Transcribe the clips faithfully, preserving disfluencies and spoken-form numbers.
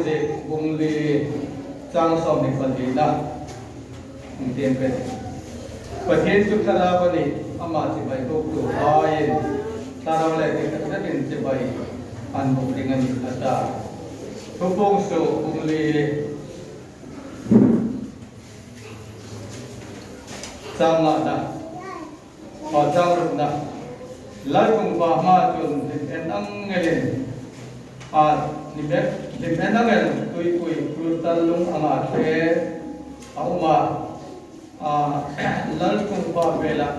Zik bung li chang sawm leh palina. Hung tiem pen. Pathien chu thlarau a nih, ama chibai buktuhai in thlarau leh kikhatnatin chibai an buk ding a nih, a ta. Thupuong suk bung li chang ngana. Aw, chang rukna. Lalthungpa hmaa chun lim en angel in, a, lim en, lim en angel tuipui, tuital lung a ngah te a um a, a, Lalthungpa vela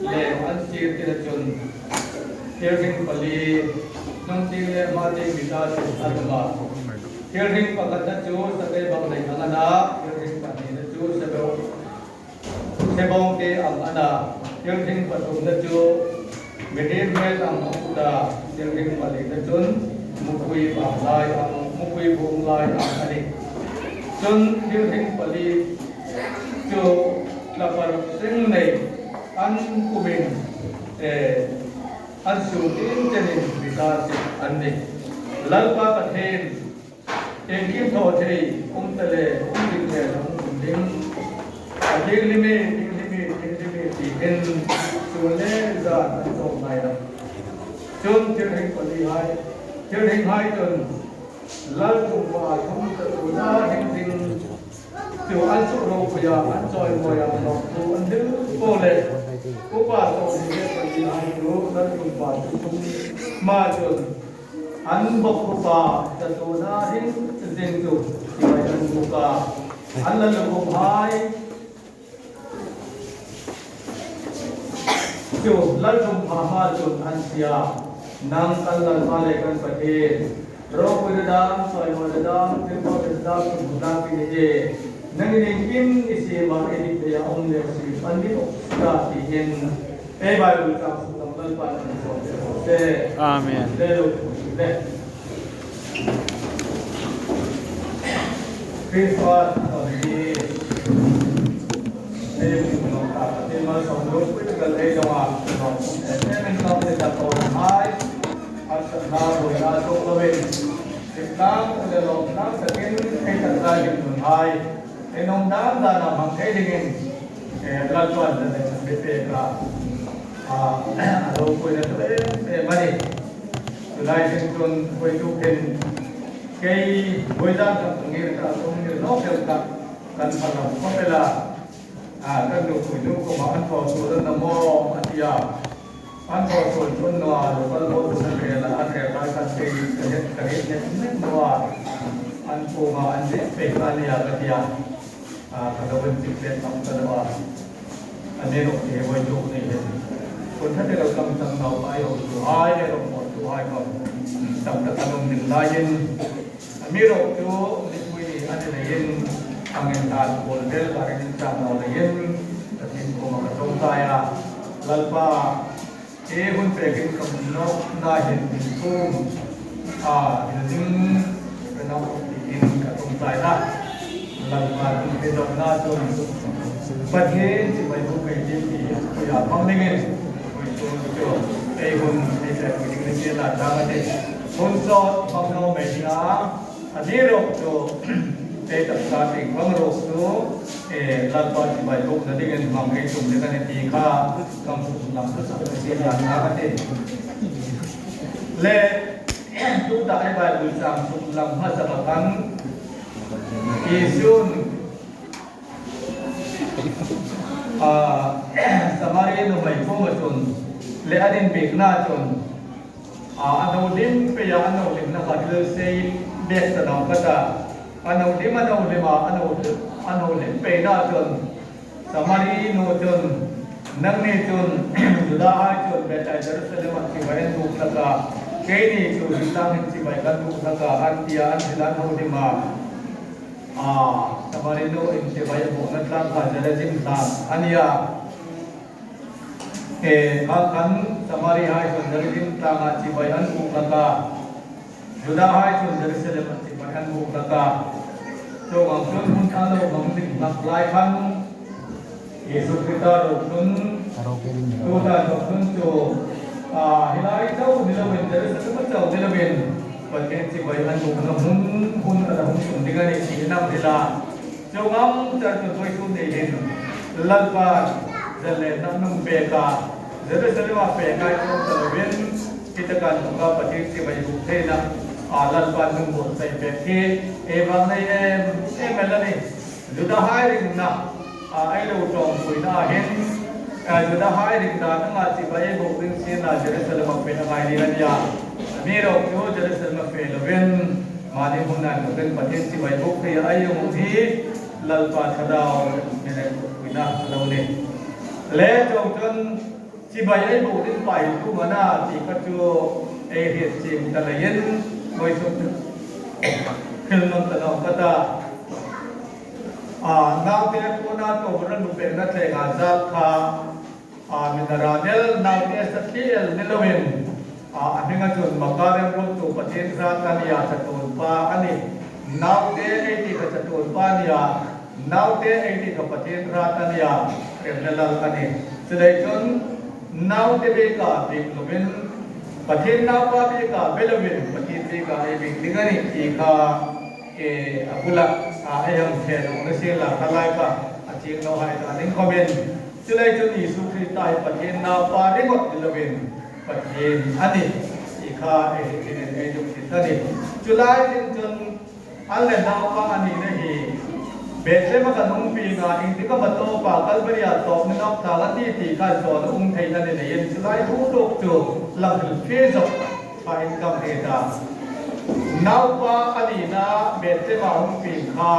leng an sir tina chun thilhing pali, nungting leh mating mita chu a um a. Thilhing pakhatna chu sabeibang lei ang ana, thilhing pahnina chu sabeu Sebawngte ang ana, thilhing pathumna chu mihriem hmel ang a ut a, thilhing palina chun mukui bang lai ang, mukui bung lai ang a nih. Chun thilhing pali chu tla paruk seng nei an kumin, eh, an suk inchenin mita sik an nih. Lalpa Pathien, iengkim thawthei um ta leh um ding leh hung um ding. A ding lim e, ding lim e, ding lim e ti in sun leh zan an sawm nai a. Chun thilhing palihai, thilhinghai chun Lalthungpa thum chatuana hing ding chu an suk ropui a, an chawimawia, lawmthu an dil po leh, upa sawmnih leh palihai chu Lalthungpa chu thum ma chun an bawk upa, chatuana hing zing chu chibai an buk a, an lalungthimhai chu Lalthungpa hmaa chun an sie a, Nang kan Lalpa leh kan Pathien, ropuina dam, chawimawina dam, thilpha pina dam, thilpha dam ki ni e. Nangin iengkim i sie ma, i dik thei a om leh si, an dik ok ta, ti in. Ei Bible chang suklang Lalpa'n a hong sawm sawm se. Amen. Hallelujah. Christmas a ni. Ei hong sawm ta, Pathian malsawm ropui kal ei dong a. Amen. Amen. Hai. Harsatna, buaina, sawm lo in. Sitlang leh lawmtlang takin ei taksa lim nun hai. Ei nong dan dan a hmang thei dingin, eh, Lalpa'n zalen a pe pek a, a, a lopuina chu em em a nih. Tulai zing chun voi tu ken kei voi zan tak ngir ta, kum ngir nawk kel tak kan phalam khawm el a. A, kan nupui nu kuoma an thawsuol na maw a ti a. An thawsuol chun naw a, local board na vel a, a vel lai kan thei ka het, ka het het het naw a. An kuoma an zek pek a nih a ka ti a. A, ka lo en pik pek tam ka lo a. A ne ro ke voi tu nei het. Kun tha te lo kam tam nau ai ho tu ai, ne ro mo tu ai ko. Tam ta ka lo min lai in. Amiruokchu mipui ni a ni leiin, a ngen dan pawl vel ka ring in chang nau leiin, Pathien kuoma ka ṭawngṭai a. Lalpa, ei hun pekin ka mun nawkna hin min tum a, hin ding pe nau tiin ka ṭawngṭai a. Lalpa, tun pe dawkna chun Pathien chibai buk ei ding ti, kua hmang dingin, kua chu chu, ei hun ei pek ding ni la ta ma te. Hun sawt hmang nau mai ding a. Amiruokchu, ei taksa ting bang ruok chu, eh, Lalpa chibai bukna dingin hmang ei tum ding a nih ti kha, kan suklang ka sak ka sia dan ka te. Le, tuta ei Bible chang suklang hmasa bak khan, Isun, ah, Samari nuhmei kuoma chun, le an inbiekna chun, a, a nau lim pei a, a nau limna kha thil sei bek ta nau ka ta. A nau lim, a nau lim a, a nau, a nau lim peina chun, Samari nu chun, nangni chun, Judahai chun Bethel Jerusalem ah chibai an buk hlak a, keini chu hi tlang hin chibai kan buk hlak a, an ti a, an thil an holim a. A, Samari nu in chibai a bukna tlang kha Jerusalem tlang a nih a. Eh, kha khan Samarihai chun Jerusalem tlanga chibai an buk hlak a, Judahai chun Jerusalem a chibai an buk hlak a. Chuong ang chun hun an lo hmang ding hlak lai khan, Isu Krista ropui chun, tuta ropui chun chu, a, hi lai chau ni loin, Jerusalem a chau ni loin, Pathien chibai an bukna hun, hun Nang hila, chungam char tu doi su nei hin, Lalpa, Jerusalem nung peka, Jerusalem a peka i tong taloin, kitakan ka Pathian chibai buk theina, a Lalpa nung buk sai pek hi, e bang nei em, em elani, Juda hai ringna, a, ei lo tong puina hin, a, Juda hai ringna, nang a chibai buk ring sina, Jerusalem a peka ngai ni ania, mi rok tu Jerusalem a pe loin, Mani hun nan ka pen Pathian chibai buk thei a ei hung hi Lalpa Thadou min ei buk puina lo ni. Le chong chun chibai ei buk ding pai tu mana ti ka chu ei hiat ching ta le yen moi suk thil non ta nong ka ta. A, naute kona to ran nu pe na thei nga zat kha. A, mi na ra nel naute sa thli el ni loin, a, a hminga chun Makarim run tu Pathian hra ta nia chatuanpa a ni. Naute ei ti kha chatuanpa nia, naute ei ti kha Pathian hra ta nia, kem le lal a ni. Chulei chun naute bek a bik loin, Pathian naupa bek a be loin, Pathian bek a ei bik ding a ni ti kha, e, a bula, a, ei hang thei lo na si la kha lai ka, a ching lo hai ta ding comment. Chulai chun Isu Krista hi Pathian naupa ringawt ni loin Pathian a ni. Ti kha ei hi dingin ei duk ti ta ni. Chulai ding chun an le naupa a ni na hi Bethlehem a ka nung pi nga ing ti ka ma to pa Calvary a to ni nok ta la ti ti kha so na um thei ta ni le yen chulai hu duk chu lang thil phi zo kha in kam he ta. Naupa a ni na Bethlehem a hung pi kha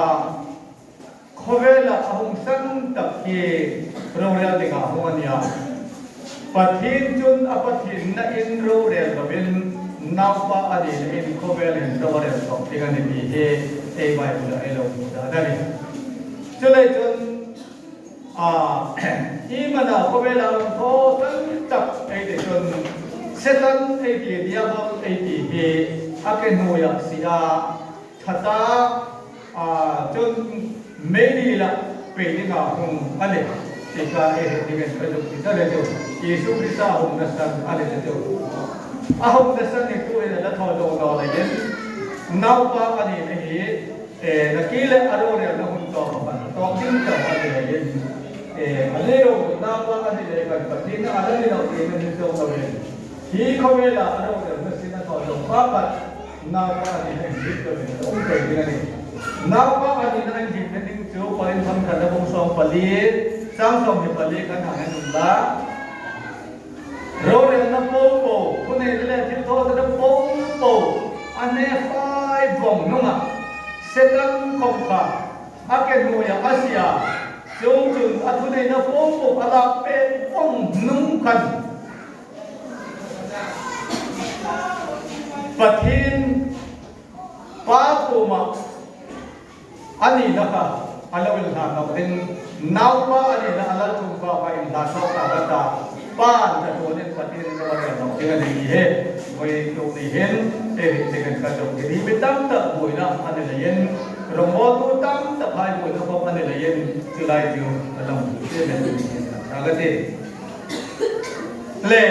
Khawvela a hung san tak hi rorel dinga hung a nia. Pathian chun a Pathianna in rorel loin naupa a nina in khawvel in rorel sawk ding a ni ti hi ei Bible a ei lo hmuda a ni. Chulei chun, a, i mana khawvela hung thaw san tak ei ti chun Satan ei ti Diabol ei ti hi a ke nuia sia Thata, a, chun meini la pei dinga hung a ni. Ti kha ei he dingin ka duk ti ta le chu. Isu Krista hungna san a ni chu. A hungna san ni tu hi la thaw dong dong le yen. Naupa a ni na hi, e, na ki le a rorel na hun to pa. To ding ta a ni le yen. E, a le ro naupa a ni le ka pa ti na a la ni lo ti na ni to to le. Hi khawvela a rorel na sin a thaw dong pa pa. Naupa a nina inhik lo ni, um thei ding a ni. Naupa a nina inhikna ding chu Korinth khatna bung sawm pali, chang sawm ni pali kan hang en la. Rorelna popo, thuneina le thilthawthana popo, a ne fai vong nunga, Satan khawm kha, a ke nuia a sia, chung chun a thuneina popo a lak pek vong nung khan. Pathian Pa kuoma a nina kha a lo inhla nau ding, naupa a nina a lalchungpa kha inhla nau ta ka ta, Pa'n ka tunin Pathian ka va rel nau ding a ni hi. Voi tu ni hin, e hi dingin ka zong hi mi tamtah buoina a ni leiin, rongmawtu tamtah hai buoina khawm a ni leiin, chulai chu a long chu te men ni hin ka ka ti. Le,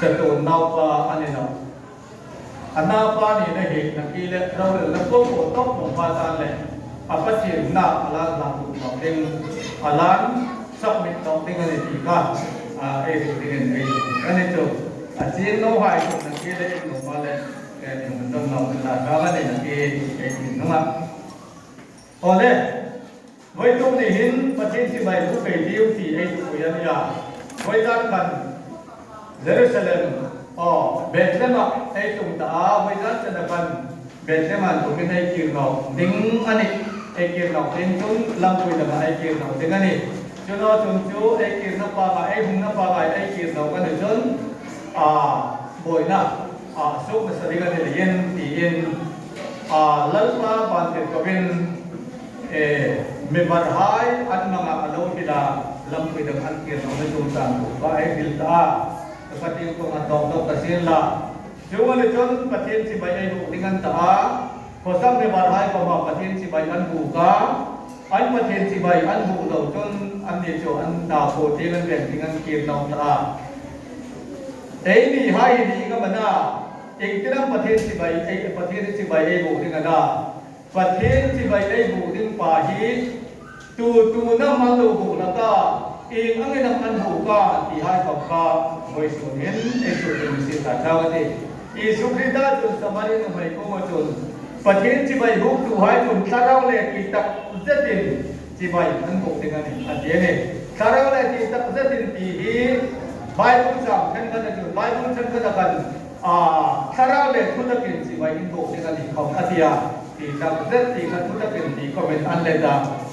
chatuan naupa a ni nau. A naupa nina hi na ki le rorelna popo tawp mong pha tan le, a Pathian na a lan hla bu nau ding, a lan submit nau ding a ni ti kha, a, ei ding dingin ei, a ni chu, a ching nau hai chu na ki le ei nau pa le, e, ei nau nau la ka a ni na ki, ei nau ma. Ole, Voi tuni hin Pathian chibai bu kei diu ti ei tuku a nia. Voi zan khan Jerusalem, o, Bethlehem a ei tung ta a, voi zan chana khan Bethlehem a tumin ei kir nau ding a ni. Ei kir nau ding chun lampui dama ei kir nau ding a ni. Chun o chun chu ei kirna pa ngai, ei hungna pa ngai ei kir nau ka ni chun, a, buoina, a, suk na sa ding a ni leiin tiin, a, Lalpa ban tir kovin, E, mi varhai an manga a lo hila lampui dang an kir nau na tum tan bu ka ei hil ta a. Ka ka ting kong a dok dok ka sin la. Chu ma le chun Pathian chibai ei bu ding an ta a. Khosam mi varhai koma Pathian chibai an bu ka. An Pathian chibai an bu lo chun an ni chu an na ko te lan beng ding an kir nau ta a. Ei ni hai ni ka mana. Ei ti lam Pathian chibai ei, Pathian chibai ei bu ding an a. Pathen chibai ei buk ding pa hi, tu, tuna man lo buk la ka, ieng angin am an buk ka, ti hai khawm kha, vawisun hin, ei suk ding si ta thau a ti. Isu Krista chun Samari nuhmei kuoma chun, Pathen chibai buktuhai chun thlarau le tui tak zetin, chibai an buk ding a nih, a ti a nih. Thlarau le tui tak zetin ti hi, Bible chang thenkhat a chun, Bible thenkhat a khan, a, thlarau le thu takin chibai in buk ding a nih khawm a ti a. Tui tak zet ti kha thu takin ti comment an le ta.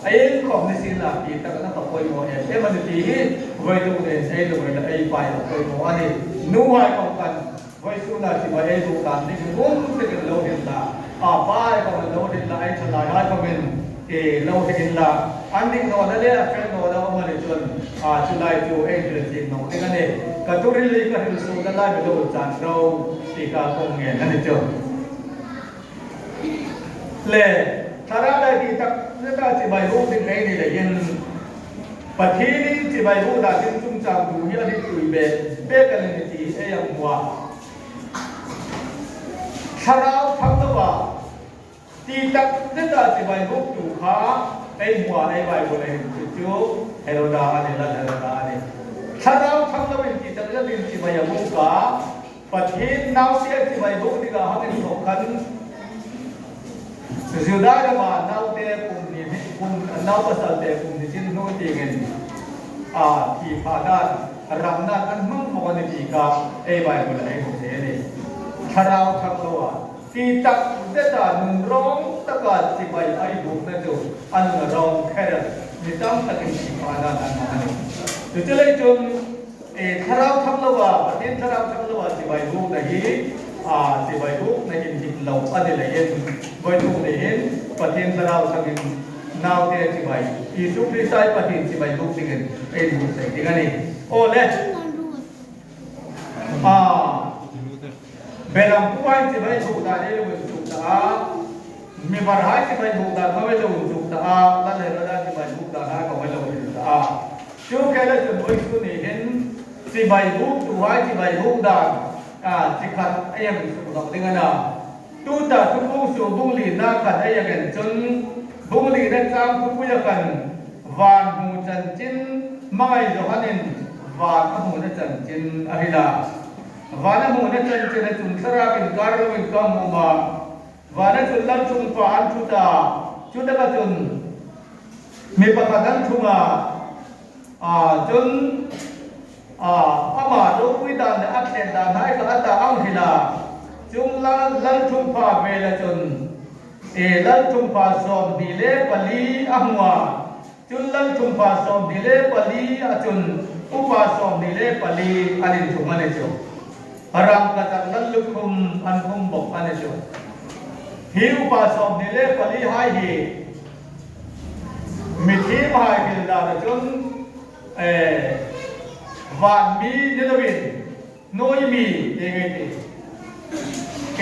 Ei khawm ni sien la tui tak na kha poimaw em em a nih ti hi, vawituk nen ei lungei la ei pai la poimaw a nih. Nuhai khawm khan, vawisun a chibai ei buk dan ding hun takin lo hin la. A pai khawm lo hin la, ei thalai hai khawmin, e, lo hin la. An dik naw la le a fel naw la om a nih chun, a, chu lai chu ei hril sing naw ding a nih. Ka thuhril hi ka hril suk na lai mi lo chan ro, ti kha kong ngen a nih chu. Le, thlarau le tui tak zeta chibai buk ding ei ni leiin, Pathen in chibai buk dan ding chungchang thu hi a dik tui be, be ka le ni ti ei a hmu a. Thlarau thang lo a, tui tak zeta chibai buktu kha ei hmu a, ei Bible a hin chu chu, Heroda a nih la, Heroda a nih. Thlarau thang loin tui tak zetin chibai a buk a, Pathen naute chibai buk ding a hang inthawk khan, Juda rama naute kum ni, kum, nau pasalte kum ni chin hnu tiengin, a, thi pha dan, ram nan an hmang bawk a nih ti kha, ei Bible a ei hmu thei a nih. Thlarau thang lo a, tui tak zeta nun rawng taka chibai ei bukna chu, a nun rawng kher a, mi tam takin thi pha dan an hmang a nih. Chu chu lei chun, E, thlarau thang lo a, Pathen thlarau thang lo a, chibai bukna hi, a, chibai bukna hin hip lo a ni leiin, vawituk ni hin, Pathen thlarau thangin, naute chibai, Isu Krista Pathen chibai buk dingin, ei buk sei ding a nih. Aw le. A, Beram pu hai chibai buk dan ei lo un suk ta a, mi bar hai chibai buk dan khawm ei lo un suk ta a, la le la chibai buk dan hai khawm ei lo un suk ta a. Chu kei le chun vawisun ni hin, chibai buktuhai chibai buk dan, a, chi khat ei hang suk lawk ding a na. Tuta Thuphung Sung bung lina khat ei hang en chun, bung lina chang thupui a khan, van hmu chanchin, Mangai Johan in van a hmuna chanchin a hril a. Van a hmuna chanchin a chun thlarau inkar loin kam um a. Van a chun lalthumpa an thut a. Chu taka chun mi pakhat an thung a. A, chun, a, ama ropui dan le a thlen dan hai kha a ta ang hril a. Chun lal, lalthumpa vel a chun, e, lalthumpa sawmhni le pali a hmu a. Chun lalthumpa sawmhni le pali a chun, upa sawmhni le pali an inthung a ni chu. Rangkachak lallukhum an khum bawk a ni chu. Hi upa sawmhni le pali hai hi, mithiem hai hril dan a chun, eh, vanmi ni loin, Noemi, e ngai ti.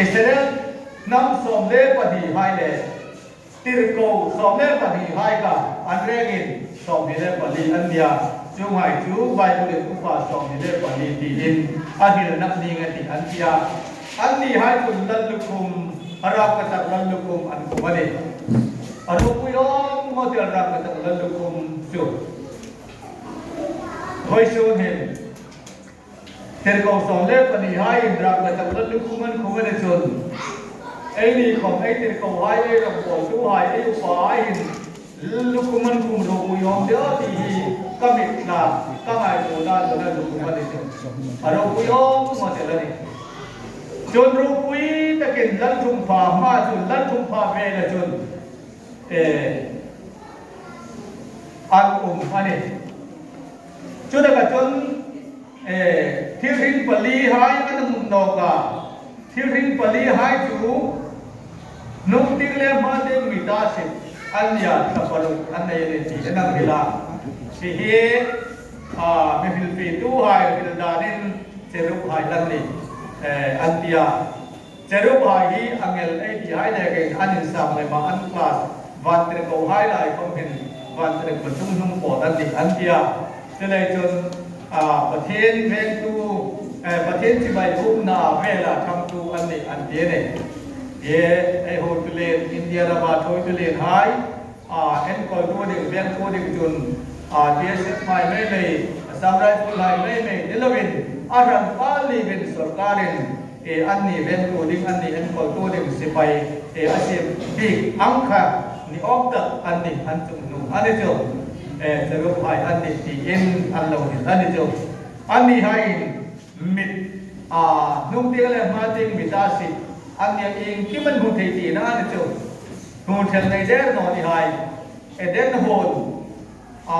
Israel hnam sawm le pahni hai le, tirko sawm le pahni hai kha, an rengin sawmhni le pali an nia. Chuonghai chu Bible in upa sawmhni le pali tiin a hril nak ning a ti an tia. Anni hai chun lallukhum, a rangkachak lallukhum an khum a ni. A ropui awng mawte a rangkachak lallukhum chu. Vawisun hin. Tirko sawm le pahni hai in rangkachak lallukhum an khum a ni chun. Eini khawm ei tirko hai ei rampawltuhai ei upa hai hin lallukhum an khum ropui awng de aw ti hi ka mit tla ka ngaituona chun a lallukhum a ni chun. A ropui awng mawte la ni. Chun ropui takin lalthumpa hma chun lalthumpa vel a chun. Eh, an um a ni. Chu taka chun, eh, thilhring pali hai an um nawk a. Thilhring pali hai chu, nungtir le hmate mi ta sit an nia, thaparuk an nei a ni ti hi nang hril a. Hi hi, a, mi hrilpituhai hril danin cherub hai la ni, eh, an tia. Cherub hai hi angel ei ti hai le kei an insang le ma an class, van tirko hai lai khawm hin, van tirko chungnung pawt an dik an tia. Chuleiin chun, a, Pathien vengtu, eh, Pathien chibai bukna vela thangtu an nih an ti a ni. He, ei ho tulen, India rama thoi tulen hai, a, enkoltu ding, vengtu ding chun, a, B S F hai meimei, Assam Rifle hai meimei, ni loin, a ran pali vin sorkarin, e, anni vengtu ding, anni enkoltu ding sipai, e, a sem bik ang kha, ni ok tak, anni, an chung nu, ani chu, e, Cherub hai, anni ti in, an lo ni, ani chu, anni hai, mit, a, nung ting le hma ting mit a si, anni ing kiman hmu thei ti na ni chu. Hmu thei nei der naw ni hai. Eden hon, a,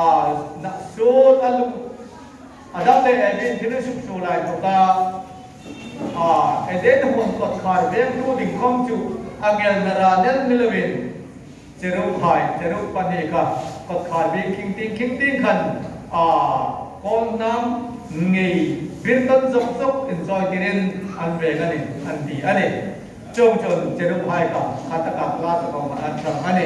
na sut a lung, Adam le Evin thil suk su lai tawh ka, a, Eden hon kotkhar vengtu ding khom chu, angel na ra nel ni loin. Cherub hai, Cherub pahni kha, kotkhar veng khing ting, khing ting khan, a, kawl nam ngei, birton zok zok in zoi tirin an veng a ni, an ti a ni. Chuong chun Cherub hai kha, khat a kha class a kawng an sang a ni.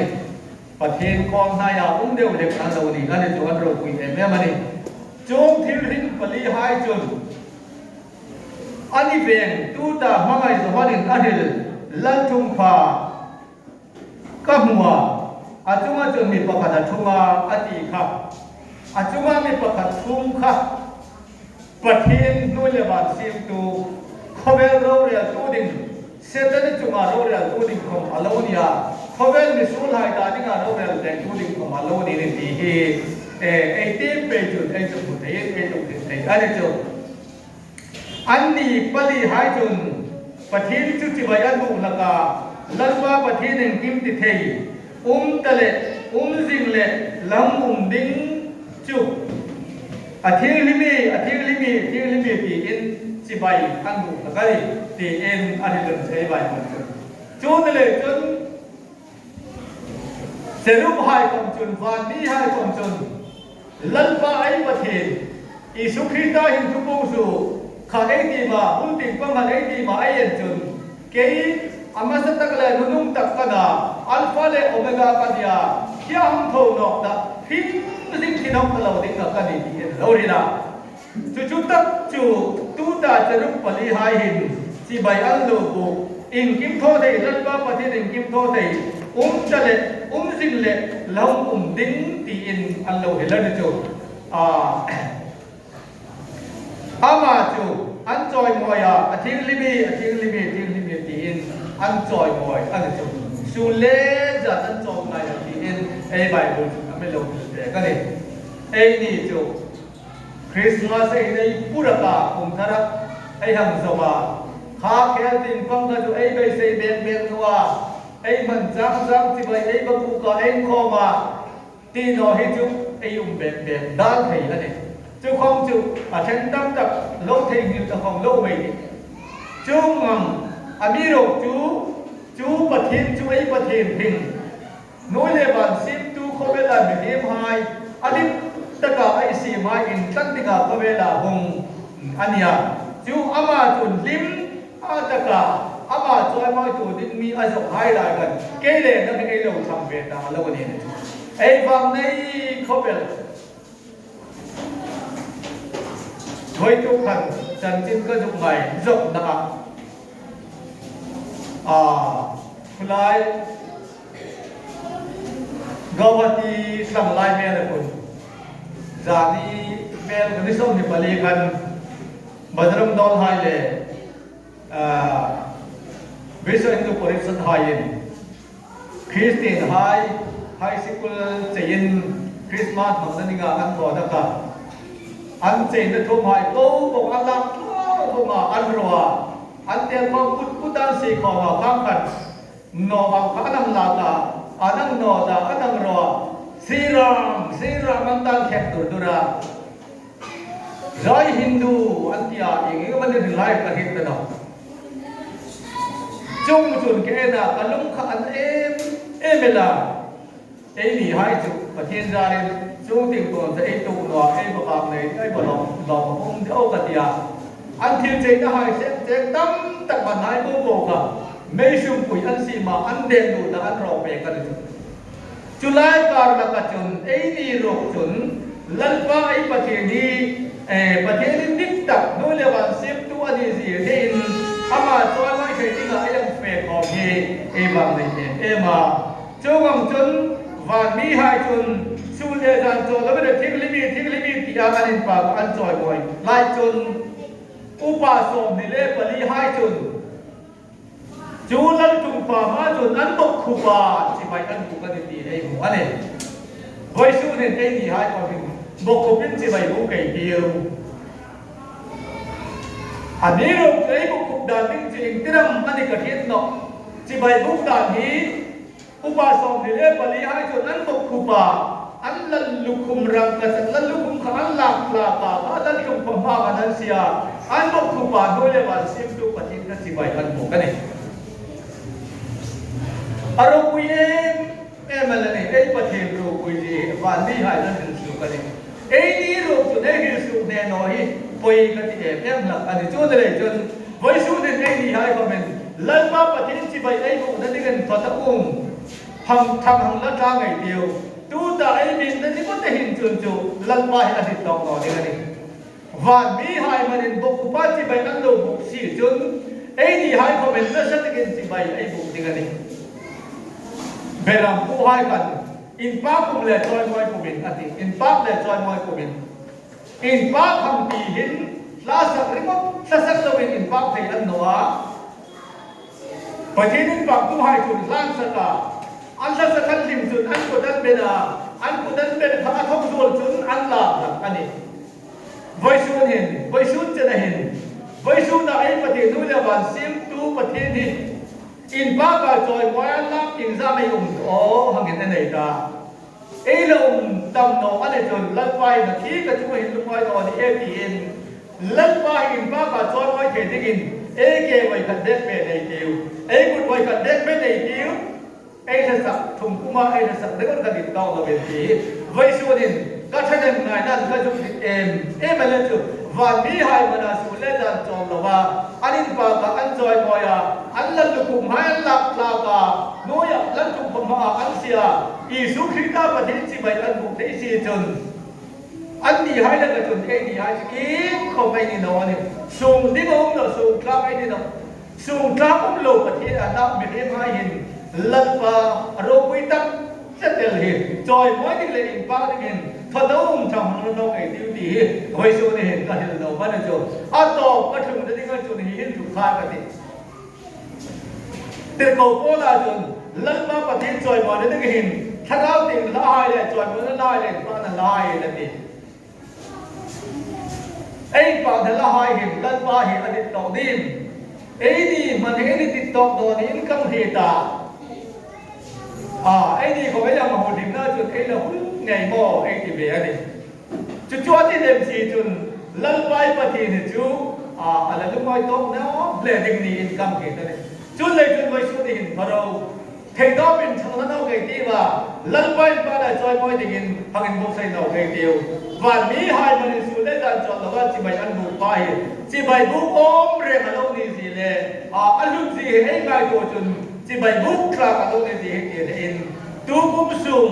Pathian kawl hnai a um deu lek an lo ni, a ni chu an ropui em em a ni. Chuong thil hring pali hai chun, a ni veng, tuta hmangai zo hanin a hril, Lalthungpha, ka hmu a, a chunga chun mi pakhat a thung a, a ti kha. A chunga mi pakhat thung kha. Pathian hnu le van siemtu, khawvel roreltu ding, Setan chunga roreltu ding khom a lo ni a, khawvel misuol hai ta dinga rorel pengtu ding khom a lo ni ni ti hi, eh, ei tiem pei chun, ei chu hmu thei, ei chu hmu thei, a ni chu. Anni pali hai chun Pathian chu chibai a nuh hlak a, Lalpa Pathian engkim ti thei, um ta le, um zing le, la hung um ding chu. A thianghlim e, a thianghlim e, a thianghlim e tiin chibai a nuh hlak a ni, tiin a hril a ni chu ei Bible chun. Chu ni le chun, Cherub hai khom chun, van mi hai khom chun, Lalpa ei Pathian, Isu Krista hin thupuk zu, kha ei ti ma, hun ting pang han ei ti ma ei en chun, kei a masa tak le nunung tak ka na, Alpha le Omega ka nia, khia hung tho nawk ta, hrim zing thi nawk ta lo ding ka ni ti en lo ri la. Chu chu tak chu tuta Cherub pali hai hin chibai an lo bu, engkim thaw thei, Lalpa Pathian engkim thaw thei, um ta le, um zing le, la hung um ding tiin an lo hril a ni chu. A, ama chu an chawimawi a, a thianghlim e, a thianghlim e, a thianghlim e tiin an chawimawi a ni chu. Sun le zan an chawimawi a tiin ei Bible chun a mi lo hril pek a ni. Eini chu Christmas ei nei puraka kum thara ei hang zom a. Kha khel ding pang kha chu ei beisei beng beng naw a. Ei hman chang chang chibai ei va kuka ei khawm a. Ti naw hi chu ei um beng beng dal thei a ni. Chu khawm chu a then tam tak lo thei ngil ta khawm lo mei ni. Chu ngang a mi ro chu, chu Pathian chu ei Pathian hing. Hnu le van siemtu khawvela mihriem hai, a dik taka ei siem hai intlan dinga khawvela hung a nia. Chu ama chun hlim a taka, ama chawimawi tu ding mi a zong hai lai khan, kei le nang ei lo tham ve ta lo ni. Ei vang nei khawvel. Hoi tu khan chanchin ka zuk ngai zok na a. A, khulai Guwahati sang lai mel a kun. Zani mel ka ni som ni pali khan Bajrang Dal hai le, a, Vishwa Hindu Parishad hai in Christian hai, high school chei in Christmas hmangna dinga an thaw na ka. An cheina thum hai ko ko an lak ko ko ma an ro a. An tel ko put put an si ko ma khang khan. No ang kha an ang la ta, an ang no ta, an ang ro a. Sri Ram, Sri Ram an tan khek dur dur a. Jai Hindu an tia, eng eng mani rilai ka hin ta na. Chung chun kei na ka lung kha an em em la. Ei ni hai chu Pathian zarin chung ting tuan sa ei tu naw, ei ba kap nei, ei ba lawm, lawm um deu ka tia. An thil cheina hai sem sem tam tak man hai bo bo ka. Mei sum pui an si ma an den lu ta an ro pe ka ni chu. Chu lai kar laka chun, eini ruok chun, Lalpa ei Pathian hi, eh, Pathian hi dik tak, hnu le van siemtu a ni zie dingin, ama chawimawi Ei dinga ei hang fe khom hi ei vang nei em em a. Chuong ang chun van mihai chun, "Sun le zan chawllo vei leh thing lim ie, thing lim ie," tia an inpâk an chawimawi lai chun, upa sawmhni le palihai chun, chu lalthumpa ma chun an bokkhup a, chibai an buk a ni ti ei hmu a nih. Vawisun hin ei nihai khawm hin bokkhup in chibai buk ei tiu. Amiruokchu ei bokkhup dan ding chu ieng ti ram a ni ka hriet nawh. Chibai buk dan hi upa sawmhni le palihai chun an bokkhup a, an lallukhum rangkachak lallukhum kha an lâk tlâk a, lalthumpa hmaa an sie a, an bokkhup a, hnuoi le van siemtu Pathien kha chibai an buk a nih. A ropui em em a la nih, ei Pathien ropui zie van mihai an hrilsuok a nih. Eini ruok chun ei hrilsuok hne naw hi poi ka ti em em hlak a nih. Chuleiin chun vawisun hin ei nihai khawm hin Lalpa Pathien chibai ei bukna dingin thotha um hang thang hang la tla ngei tiu. Tuta ei bukna ding khawm te hin chun chu Lalpa hi a dit tawk naw ding a nih. Van mihai manin bokkhup a chibai an lo buk si chun, ei nihai khawm hin nasa takin chibai ei buk ding a nih. Berampuhai khan, "Inpâk pum le chawimawi pum in," a ti, inpâk le chawimawi pum in. Inpâk hang ti hin, hla sak ringawt, hla sak loin inpâk thei a ni naw a. Pathien inpâktuhai chun hla an sak a, an hla sak khan hlim chun an kut an ben a, an kut an ben kha a thok zuol chun an lâk hlak a nih. Vawisun hin, vawisun chena hin, vawisuna ei Pathien, hnuoi le van siemtu Pathien hi inpâk a chawimawi a lâk ding zâm ei um aw hang in a nei ta. Ei la um tam naw a ni chun Lalpa in a ki ka chu hin lungawi naw ni e ti in, Lalpa hi inpâk a chawimawi thei dingin ei ke voi khat bek pe nei tiu, ei kut voi khat bek pe nei tiu. Ei hla sak thung puma ei hla sak dek ka dit tawk lo ve ti. Vawisun hin ka thanem ngaina ka zuk dit em em a la chu, van mihai mana sun le zan chawl lo a, an inpâk a, an chawimawi a, an lallukhumhai an lâk tlâk a, hnuoia lalthumpa hmaa an sie a, Isu Krista Pathien chibai an buk thei si chun, an nihai laka chun ei nihai chu iengkhawm ei ni naw a nih. Sung ding a um naw, sung tlâk ei ni naw. Sung tlâk um lo Pathien a na mihriemhai hin Lalpa a ropui tak chet el hi chawimawi ding le inpâk dingin thotha um tham hang naw kei tiu ti hi vawisun hin ka hril naw bana chu. A tawp ka thlungna dinga chun hi hin thu kha ka ti. Tirko Paula chun Lalpa Pathien chawimawina ding hin thlarau tieng lahai le chawimawina lahai le inpakna lahai la ti. Ei inpakna lahai hin Lalpa hi a dit tawk ding. Eini man hi eini dit tawk dawn in kam hi ta. A, eini ko ei la ma hu dim na chun ei la hu ngei maw ei ti ve a nih. Chu chu a ti lem si chun Lalpa i Pathien hi chu, a, a la lungawi tawk naw le ding ni in kam kei ta ni. Chun lei chun vawisun ni hin pha ro. Thei dawpin chang la naw kei ti va. Lalpa inpakna chawimawi dingin hang inbuotsai naw kei tiu. Van mihai manin sun le zan chawl lo a chibai an buk pa hi. Chibai buk awm reng a lo ni zie le. A, a lut zie hi ei ngaituo chun chibai buk tlâk a lo ni zie hi ti le in. Tu kum sung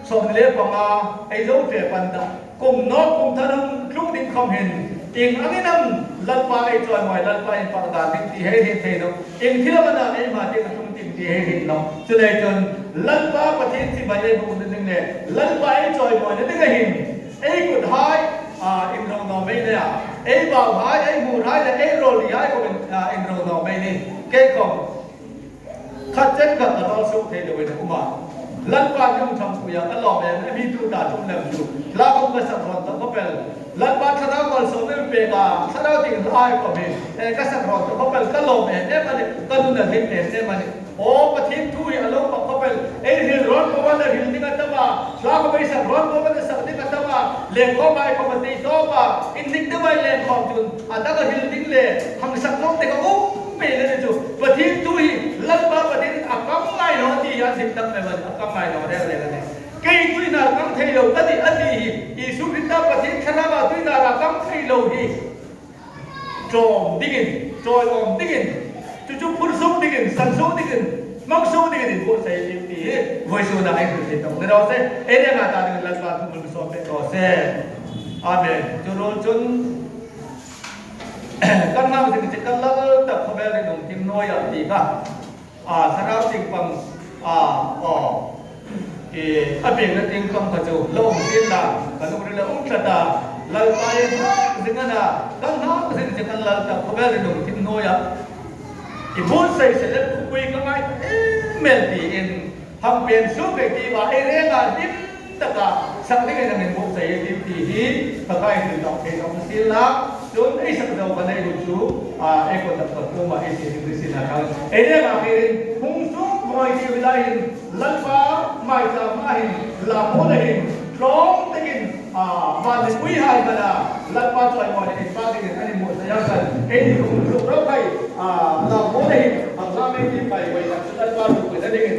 sawmni le panga, ei zo tle pan ta. Kum nawk kum thanuom tlung ding khawm hin, ieng angin am Lalpa ei chawimawi, Lalpa inpâk dan ding ti hei hin thei naw. Ieng thil am a na ei ma ti ka tlung ding ti hei hin naw. Chuleiin chun Lalpa Pathien chibai ei bukna ding le Lalpa ei chawimawina ding a hin, ei kuthai, a, inro naw mei le a, ei bauhai, ei hmurhai le ei rawlrihai khawm in, a, inro naw mei ni. Kei khawm khat chen khat ka rawl suk thei lo in a um a. Lalpa nung tham kuya ka lawm em em hi tuta tum lem chu. Thlarau khawm ka sak rawn tawh khawpel. Lalpa thlarau malsawmna pêk a, thlarau tieng lahai khawm hi, eh, ka sak rawn tawh khawpel ka lawm em em a nih, ka nun a hlim em em a nih. Aw, Pathien thu hi a lo pâk khawpel. Ei hril rawn po a na hril ding a tam a. Thlarau khawm ei sak rawn po a na sak ding a tam a. Lengkhawm ei khawm a tei tawp a. Indik deuh ei lengkhawm chun a dang a hril ding le. Hang sak zawng te ka um pei le ni chu, Pathien thu hi Lalpa Pathien a kam ngai naw ti hi a dik tak mai van a kam ngai naw reng reng a nih. Kei tuina kam thei lo ka ti a ti hi, Isu Krista Pathien Thlarau a tuina a kam thei lo hi. Tlawm dingin, chawi awm dingin, chu chu phun suk dingin, san suk dingin, mang suk dingin inbuotsai ding ti hi, vawisuna ei hril thei tawk ni raw se, ei renga ta dingin Lalpa thu mun sawm pek raw se. Amen. Chu ruol chun, Kan ngak zing chi kan Lalpa khawvel rinum thim nuai a ti kha. A, Thlarau Thiangpang, a, aw, e, a piakna ding khawm kha chu lo um sien la, ka lungrila um tlat a, Lalpa ei ngak zing ana, kan ngak zing chi kan Lalpa khawvel rinum thim nuai a. I buotsai se le khupui ka ngai em el ti in, hang pen su pe ti ba, ei renga dim taka, sak dingin a min buotsai ti ti hi, ka kai ding tau thei tau sien la, chun ei sak dau ka nei lu chu, a, ei ko tak ka kuma ei si ding si na ka. Ei renga pe in, hung sung moi ti wi la in, Lalpa mai ta ma hin, la mo la hin, tlong takin, a, ma ni pui hai ba la, Lalpa choi mo ni pa takin, ani mo sa ya kan, ei ni hung sung ro kai, a, la mo la hin, a, la me ti pai wai la, Lalpa lu ko la dingin,